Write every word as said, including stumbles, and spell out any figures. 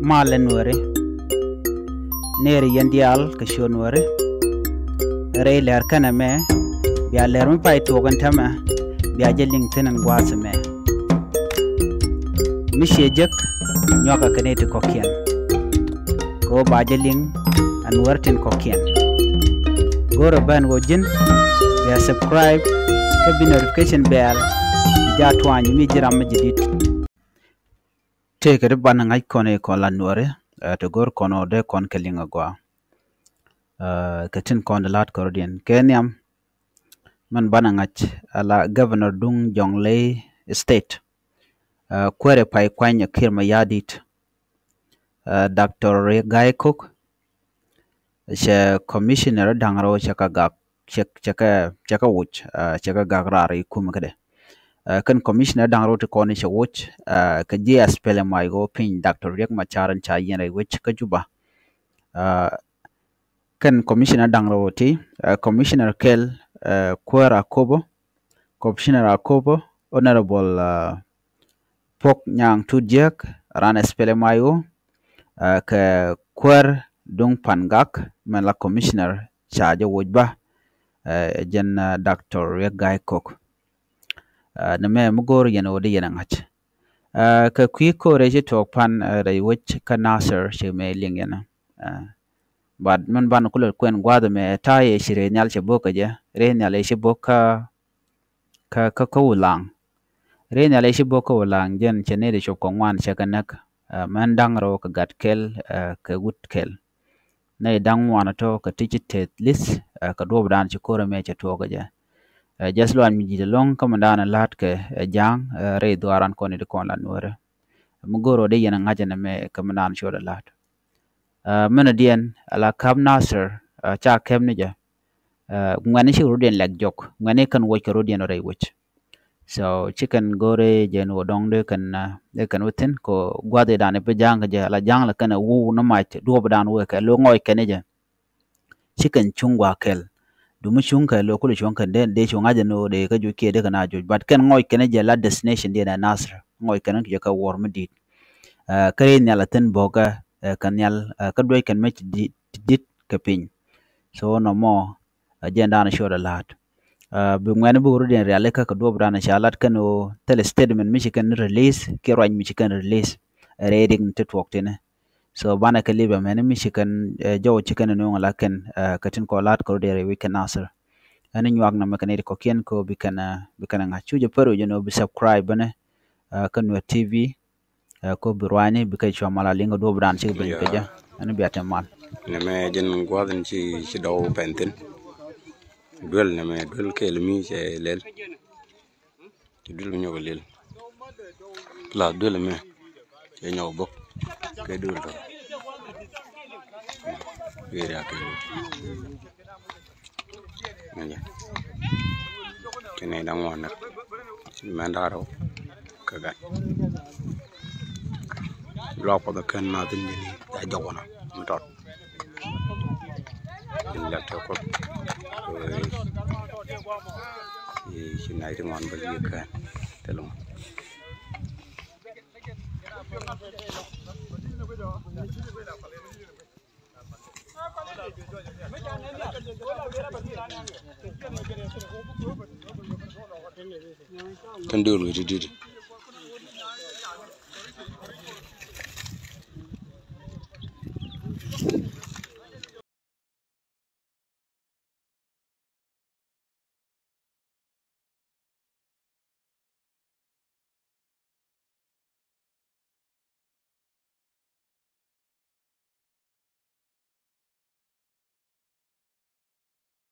Malɛ Nuääri, nɛɛri yɛn diaal kɛ ciöt Nuääri. Rɛy lɛr kɛnɛ mɛ, bia lɛr mi pay tuɔɔk ɛn täämɛ, bia jɛ liŋ thi̱n ɛn gua̱a̱th ɛmɛ. Mi ciɛ jek, nyuakɛ kɛ nɛy ti kɔ̱kiɛn. Kɛ ɣöö ba jɛ liŋ ɛ Nuäär tin kɔ̱kiɛn. Go̱rɛ ben ɣöö ji̱n bia subscribe kä bi notification bell bi jaa tuany mi ji̱ ram mi jɛ di̱t. Tëëkɛ ti banɛ ŋa̱c kɔn i̱ kɔn la Nuääri, ɛ, ti go̱r kɔn ɣöö dee kɔn kɛ liŋ agɔaa. Ɛ, kɛ tin kɔn di la̱t kɔrɔdiɛn kɛ nhiam. Min banɛ ŋa̱c ala Governor duŋ Jonglei State, ɛ, kuäärɛ pay kuany ɛ Kiir Mayardit, ɛ, Doctor Riek Gai Kok, cɛ commissioner da̱ŋ rɛw cɛ kɛ gak, cɛ, cɛ kɛ, cɛ kɛ woc, ɛ, cɛ kɛ gak raar i̱ kumɛ kädɛ. Ɛ, kɛn commissioner da̱ŋ rɛw ti kɔn i̱ cɛ woc, ɛ, kɛ ji̱ SPLM-IO piny Doctor Riek Machar in ca yiɛn rɛy wec kä Juba. Ɛ, kɛn commissioner da̱ŋ rɛw ti, ɛ, commissioner kɛl, ɛ, Kuäär Akobo, commissioner Akobo, Honorable, ɛ, Puɔk Nyaŋ Tut Jiäk, ran SPLM-IO, ɛ, kɛ Kuäär Duŋ Pangak, mɛn la commissioner ca jɛ woc bä, ɛ, jɛn, ɛ, Doctor Riek Gai Kok. Ɛ, nɛmɛ mi go̱o̱r yɛn ɣöö dee yɛn ɛ ŋa̱c. Ɛ, kɛ kui̱ ko̱rɛ ci tuɔɔk pan, ɛ, rɛy wec kä Nasir ci mɛ liŋ yɛn. Ɛ, but min ban kulɛ kuɛn gua̱a̱th ɛmɛ ta̱a̱ yɛ ci rɛy nhial cɛ bo̱k kä jɛ, rɛy nhial yɛ ci bo̱k kä kä, kä, kä Ulaŋ. Rɛy nhial i̱ ci bo̱k kä Ulaŋ jɛn cɛ nɛy ti cop kɛ ŋuan cɛ kɛ näk, ɛ, mɛn da̱ŋ rɛw kɛ gat kɛl, ɛ, kɛ wut kɛl. Nɛy da̱ŋ ŋuan tɔ̱ kɛ ti ci tɛth li̱th, ɛ, kɛ duɔ̱ɔ̱pdan ci ko̱r ɛmɛ cɛ tuɔɔk kɛ jɛ. Ɛ, just luac mi ji̱ ti lo̱ŋ kä mi da̱a̱n la̱t kɛ, ɛ, ja̱a̱ŋ, ɛ, rɛy dhuaaran kɔn i̱ ti kɔn la Nuäärä. Mi go̱o̱r ɣöö dee yɛn ɛ ŋa̱c ɛn ɛmɛ kɛ mi da̱a̱n ciöt ɛ la̱t. Ɛ, mɛn ɛ diɛn ala ka̱p Nasir, ɛ, ca kɛp ni jɛ. Ɛ, ŋuɛ̈tni ci rɔ̱diɛn lɛk jɔk, ŋuɛ̈tni kɛn wuɔc kɛ rɔ̱diɛn rɛy wec. So ci kɛn go̱o̱ri jɛ ni wä dɔ̱ŋ dee kɛn, ɛ, dee kɛn wä thi̱n kɛ gua̱thidan i̱ bi ja̱a̱ŋ kɛ jɛ ala ja̱a̱ŋ la kɛn ɛ wuw ni mac duɔ̱ɔ̱pdan wee kɛ lo̱ ŋɔc kɛn jɛ. Ci kɛn cuŋ gua̱a̱ kɛl. Dumi cuŋ kɛ lo̱ kulɛ cuŋ kɛn dee, dee cuŋ a jɛ ni wä dee kä juc kiɛ dee kɛn a juc. But kɛn ŋɔc kɛn jɛ la destination diɛn ɛ Nasir. Ŋɔc kɛn kɛ jɛ kɛ wuɔr mi di̱i̱t. Ɛ, kä rɛy nhial a thi̱n bo̱o̱kä, ɛ, kɛ nhial, ɛ, kä duec kɛn mɛ ti di̱t, ti di̱t kɛ piny. So nɔmɔ, ɛ, jɛn da̱a̱n ciöt ɛ la̱a̱t. Ɛ, bi ŋuɛ̈tni bi wä rɔ̱diɛn rialikä kɛ duɔ̱ɔ̱pdan ca lat kɛn ɣöö thilɛ statement mi ci kɛn release kiɛ ruac mi ci kɛn release. Ɛ, rɛy rik ni ti tuɔɔk tini. So banɛ kɛ lip ɛmɛni mi ci kɛn, ɛ, jɔw ci kɛn nööŋ la kɛn, ɛ, kɛ tin kɔ la̱a̱t kɛ rɔ̱diɛn rɛy wec kɛ Nasir. Ɛn nyuak nɔmɔ kɛn iti kɔ̱kiɛn kɛ ɣöö bi kɛn, ɛ, bi kɛn ɛ ŋa̱c. Cu jɛ pär wec jɛn ɣöö bi subscribe bäni, ɛ, kä Nuer T V. Ɛ, kɔ bi ruacni bi kɛ cua mal a liŋ kɛ duɔ̱ɔ̱pdan cik ben kɛ jɛ. Ɛn bia te mal. Nɛmɛ jɛn gua̱a̱th in ci, ci dɔw pɛn thi̱n. Duel nɛmɛ, duel kɛɛl mi cɛ lɛl. Ci duel mi nyɔk lɛl. La duel mɛ cɛ nyɔk bok. Kɛ duel tɔ. Kɛ ria kɛ duel. Mɛnɛ. Ci nɛy da̱ŋ ŋuan nɛr. Ci mɛn da̱ŋ rɛw. Kɛ gat. Luak Kuɔth ɛ kän ma thi̱n jini. Ca jɔk wänä. Mi tɔt. Jini lɛk tɛ Kuɔth. Ci nɛy ti ŋuan bä yi kän. Thil ŋuan. Kɛn döör ɣöö ti di̱t.